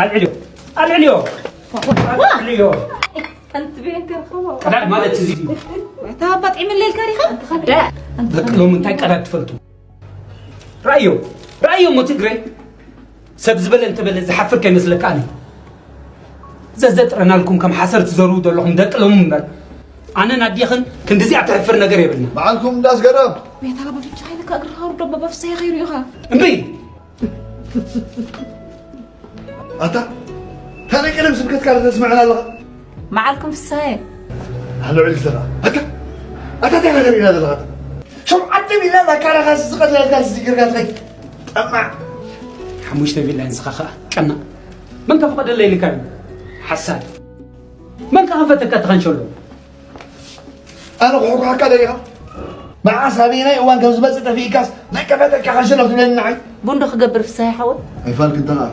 ኣልዕልዮ፣ ኣልዕልዮ፣ ኣልዕልዮ። ከንትቤን ከርኸቦ ቀዳድ ማለት እዚ እዩ። ታባ ጢምለይ ከሪኻ በቃ ሎሚ እንታይ ቀዳድ ትፈልጡ? ራእዮ፣ ራእዮ እሞ ትግረ ሰብ ዝበለ እንተበለ ዝሓፍር ከይመስለካ። ኣነ ዘዘጥረናልኩም ከም ሓሰር ትዘርቡ ዘለኹም ደቂ ሎሚ እምበር፣ ኣነን ኣዴኽን ክንድዚኣ ትሕፍር ነገር የብልና። በዓልኩም እንዳስገረም ቤታ በብቻ ኢልካ እግርኻ ውርዶ በበፍሰ ይኸይሩ ኢኻ እምቢ። ኣታ ታነ ቀደም ስብከትካ ተስምዐና ኣለኻ። መዓልኩም ፍሳየ ኣሎ ዕልልተኻ ኣታ ኣታ እንታይ ነገር ኢና ዘለኻ ኣታ ሸውዓተ ሚልዮን ኣካላኻ ዝቐለልካ ዝዝግርካ ትኸይ ጠማዕ ሓሙሽተ ቢላ ንስኻ ኸዓ ቀና። መን ከፍቐደለይ ኢልካ እዩ ሓሳድ? መን ከኸፈተካ ተኸንሸሎ? ኣነ ክሕኩሓካ ደሊኻ መዓስ ኣበየናይ እዋን ከም ዝመፅእ ጠፊእካስ መቀፈተካ ከንሸሎ ትብለኒ ንዓይ ቡንዶ ክገብር ፍሳየ ሓወይ ኣይፋልክ እንተ ኸዓ